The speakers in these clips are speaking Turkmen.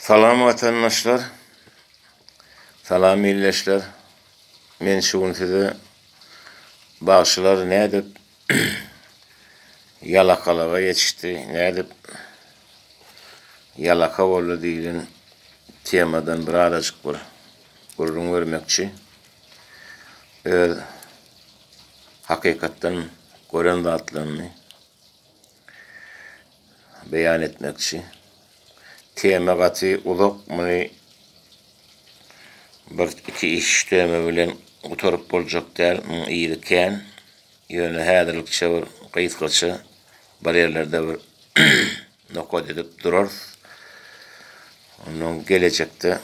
Salam watandaşlar. Salam ildeşler. Men şu gün size bagşylar nädip ýalakalyga geçdi, nädip ýalaka boldy diýlen temadan bir azajyk bir gürrüň bermekçi. Öz hakykatdan gören zatlarymy beýan etmekçi. Tema gaty uzak, muny bir iki üç tema bilen gutaryp boljak däl, muň yzy kän. Ýöne häzirlikçe bir gysgaça bir ýerlerde bir nokat edip durarys. Ondan gelejekde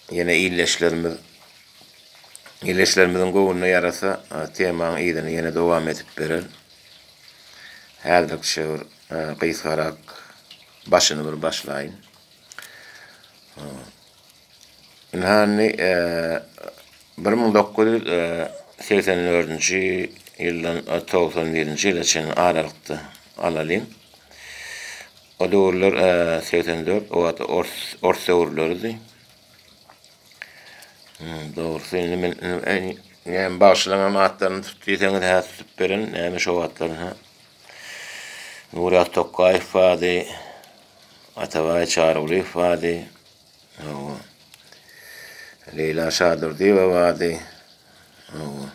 ýene ildeşlerimiz ildeşlerimiziň göwnüne ýarasa temaň yzyny ýene dowam edip berer. Häzirlikçe bir gysgarak başyny bir başlaýyn. Ynha indi 1984-nji ýyldan 91-nji ýyla çenli aralykda alalyň. O döwürler 84 o wagt ors ors döwürleridi. Dogrusy indi men näme bagşylaryň atlaryny tut diýseňiz hä tutup beren näme şo wagtlar hä. Nuryýaz Tokgaýew bardy. Atabaý Çarygulyýew bardy. Hawa. Leýla Şadurdyýewa bardy. Hawa.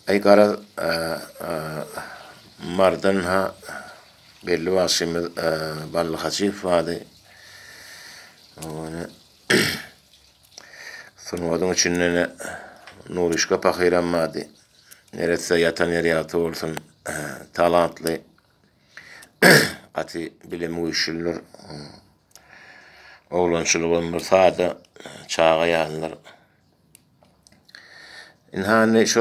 Aý garaz Mardan ha belli bagşymyz Bally Hajyýew bardy. Hawa. Sungatyň içinde Nuryşka pahyram bardy. Neresse ýatan ýeri ýagty bolsun. Talantly, gaty bilimi güýçlüdir. Oglançylygam bir sada, çaga ýalydyr. Ynha indi şu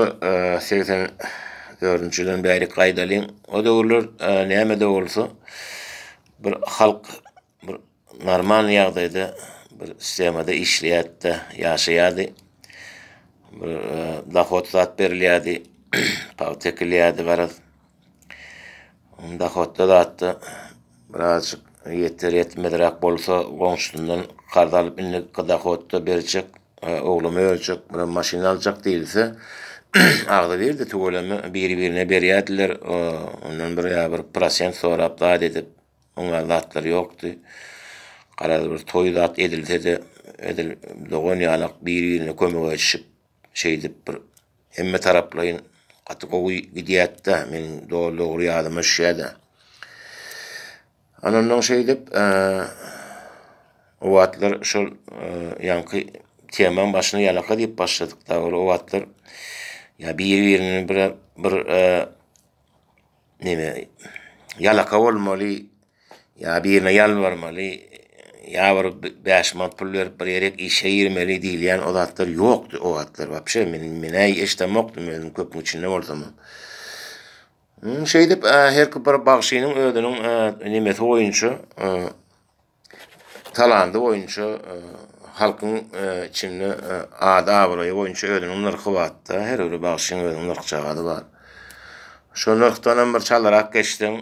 84-nji ýyldan bärik gaýdalyň. O döwürler näme-de bolsa bir halk bir normal ýagdaýda bir sistemada işleýärdi-de, ýaşaýardy. Bir dohod zat berilýärdi, pagta ekilýärdi garaz. Dohodda zatda birazjyk ýeter ýetmezräk bolsa goňşusyndan karz alyp indi dohodda berjek, ogluma berjek, bir maşyn aljak diýilse agzybirdi tüweleme biri-birine berýärdiler. Ondan bir ýa bir prosent sorap zat edip Oňa zatlar ýokdy. Garaz bir toý zat edilse-de, edil dogan ýalak bir-birine kömek edişip, şeýdip bir hemme taraplaýyn gaty gowy gidýärdi-de, meniň doly dogry ýadyma düşýär-de. Anandan şeýdip, o wagtlar şol ýaňky temaň başyna ýalaka diýip başladyk-da, ol o wagtlar ýa bir-birini bir bir neme ýalaka bolmaly ýa birine ýalbarmaly ýa bir 5 manat pul berip bir ýere işe girmeli diýilýän o zatlar ýokdy o wagtlar wapşe men menä eşdemokdym özüm köpüň içinde bolsam. Şeýdip her bir bagşynyň özüniň nemesi boýunça Talandy boýunça halkyň içinde ady-abraýy boýunça özüniň nyrhy bar-da, her bir bagşyň özüniň nyrhjagazy bar. Şo nyrhdanam bir çalarak geçseň,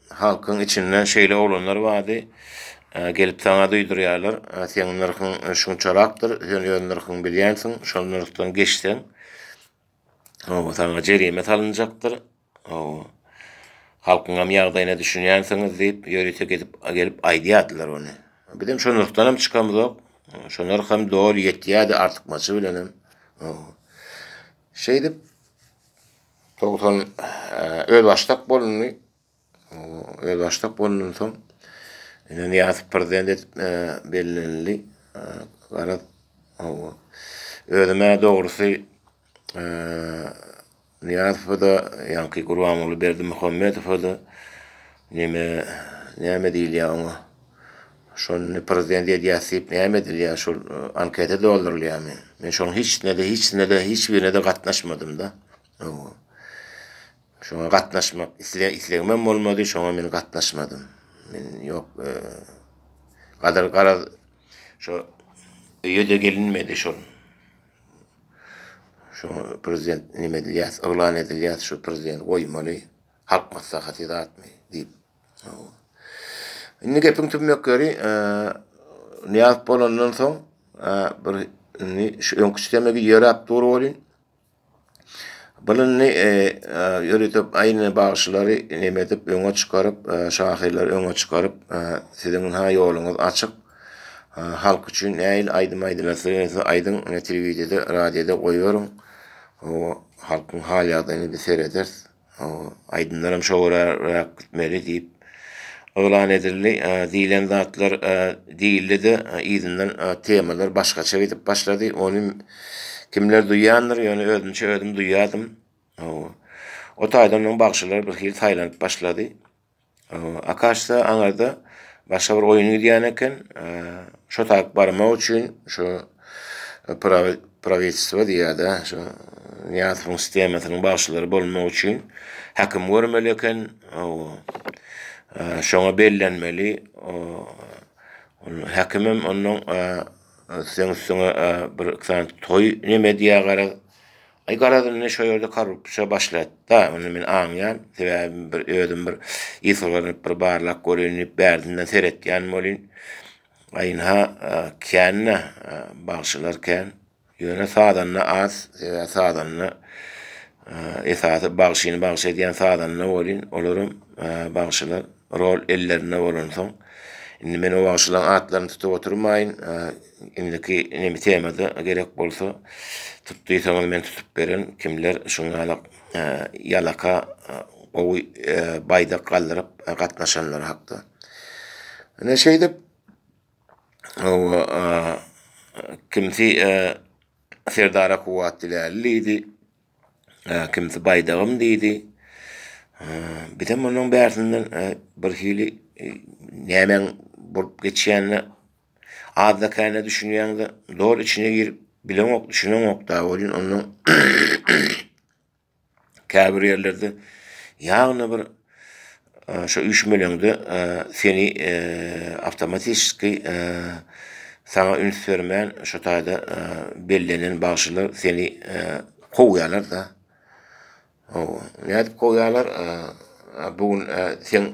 halkyň içinde şeýle oglanlar bardy, gelip saňa duýdurýarlar, seň nyrhyň şunçarakdyr, sen öz nyrhyňy bilýänsiň, şol nyrhdan geçseň, Hawa, saňa jerime salynjakdyr. Hawa. Halkyňam ýagdaýyna düşünýänsiňiz diýip, ýörite gidip gelip aýdýardylar ony. Bizem şo nyrhdanam çykamyzok. Şo nyrh hem doly ýetýärdi artykmaçy bilenem. Hawa. Şeýdip 90 özbaşdak bolundy. Özbaşdak bolandan soň ine Nyýazow prezident edip bellenildi. Garaz, hawa. Özüm-ä dogrusy Nyýazowa-da, ýaňky Gurbanguly Berdimuhamedowa-da neme, näme diýilýär oňa? Şony prezident edýäs diýip näme edilýär? Şol anketa doldurylýarmy? Men şonuň hiçisine-de, hiçisine-de, hiç birine-de gatnaşmadym-da. Hawa. Şoňa gatnaşmak isle islegimem bolmady, şoňa men gatnaşmadym. Men ýok, e, gadyr garaz şo öýe-de gelinmedi şol. Şo prezident neme edilýär, yglan edilýär, şu prezident goýmaly, halk maslahaty zatmy diýip. Indi gepiň tümmek ýeri Nyýazow bolandan soň bir indi şu öňki sistema ýöräp dur welin Bul indi ýörite aýny bagşylary neme edip öňe çykaryp, şahyrlary öňe çykaryp, siziň ynha ýoluňyz açyk. Halk üçin nähili aýdym aýdylasy gelse aýdyň, ine telewideniýede, radioda goýberiň. Halkyň hal-ýagdaýyny biz serederis. Aýdymlaram şo göräräk gitmeli diýip yglan edildi. Diýlen zatlar diýildi-de, yzyndan temalar başgaça gidip başlady. Ony kimler duýandyr, ýöne özümçe özüm duýýardym. O taýdan onuň bagşylary bir hili saýlanyp başlady. Akaşda aňyrda başga bir oýun gidýän eken. Şo taýyk barmak üçin şu prawitelstwo diýýär-de, şu Nyýazowyň sistemasynyň bagşylary bolmak üçin häkim görmeli eken. Şoňa bellenmeli. Häkimem ondan seň üstüňe bir sany toý neme edýär garaz. Aý garaz indi şo ýerde korrupsiýa başlatda, ony men aňýan, sebäbi bir özüm bir ysgylanyp bir barlap göreýin diýip bärsinden seretýän welin, aý ynha kän-de bagşylar kän, ýöne sazanda az, sebäbi sazanda esasy bagşyny bagşy edýän sazanda welin, olaram bagşylar rol ellerinde bolansoň, indi men o bagşylaryň atlaryny tutup oturmaýyn, Indiki neme temada gerek bolsa tut diýseňiz men tutup berin. Kimler şuň ýaly ýalaka gowy baýdak galdyryp gatnaşanlar hakda. Ine şeýdip kimsi Serdara kuwwat diläli diýdi. Kimsi baýdagym diýdi. Bizem onuň bärsinden bir hili nämäň bolup geçýänine Azda-kände düşünýäň-de, doly içine girip bileňok, düşüneňok-da welin ondan käbir ýerlerde ýagny bir şo üýşmeleňde seni awtomatiçeskiý saňa üns bermän şo taýda bellenen bagşylar seni kowýarlar-da. Hawa, nädip kowýarlar? Bu gün seň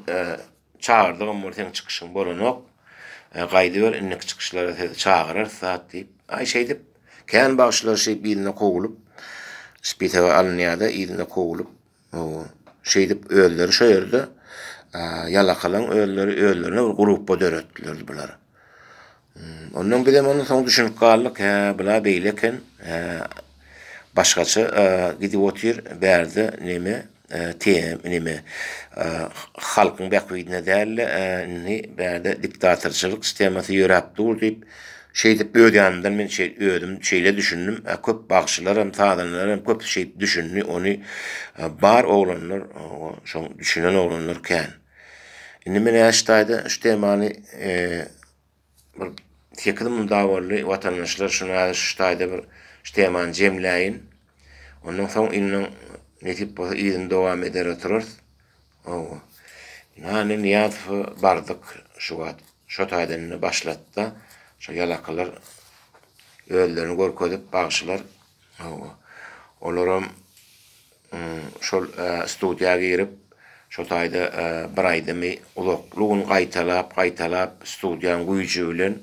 Çagyrdygam bol seň çykyşyň bolanok. Gaýdyber indiki çykyşlara sizi çagyrarys zat diýip. Aý şeýdip kän bagşylar şeýdip yzyna kowulyp spisoga alynýada yzyna kowulyp şeýdip özleri şo ýerde ýalakalaň özleri özlerine bir grupba döretdiler bular. Ondan bizem ondan soň düşünip galdyk hä bula beýle eken hä başgaça gidip otyr bärde neme neme halkyň bähbidine däl-de indi bärde diktatorçylyk sistemasy ýöräp dur diýip şeýdip öz ýanymdan men şeý özüm şeýle düşündim köp bagşylaram sazandalaram köpüsi şeýdip düşündi ony bar oglanlar şoň düşünen oglanlar kän. Indi men şu taýda şu temany bir 8 munda boldy watandaşlar şuny häzir şu taýda bir şu temany jemläýin. Ondan soň indi nesip bolsa yzyny dowam eder oturarys. Hawa. Ýani Nyýazowa bardyk şu wagt. Şo taýdan indi başlatda şo ýalakalar özlerini görkezip bagşylar hawa. Olaram şol studiýa girip, şo taýda bir aýdymy uzakly gün gaýtalap, gaýtalap, studiýanyň güýji bilen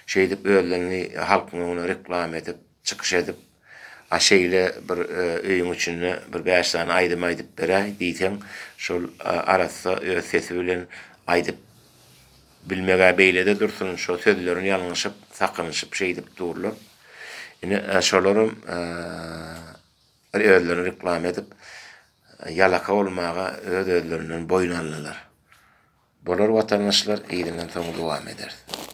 şeýdip özlerini halkyň öňüne reklama edip, çykyş edip, a şeýle bir öýüň içinde bir bäş sany aýdym aýdyp beräý diýseň, şol arassa öz sesi bilen aýdyp bilmeg-ä beýle-de dursun, şo sözlerini ýalňyşyp, sakynyşyp şeýdip durlar. Ine, şolaram Özlerini reklama edip, ýalaka bolmaga öz-özlerinden boýun aldylar. Bolar watandaşlar, yzyndan soň dowam ederis.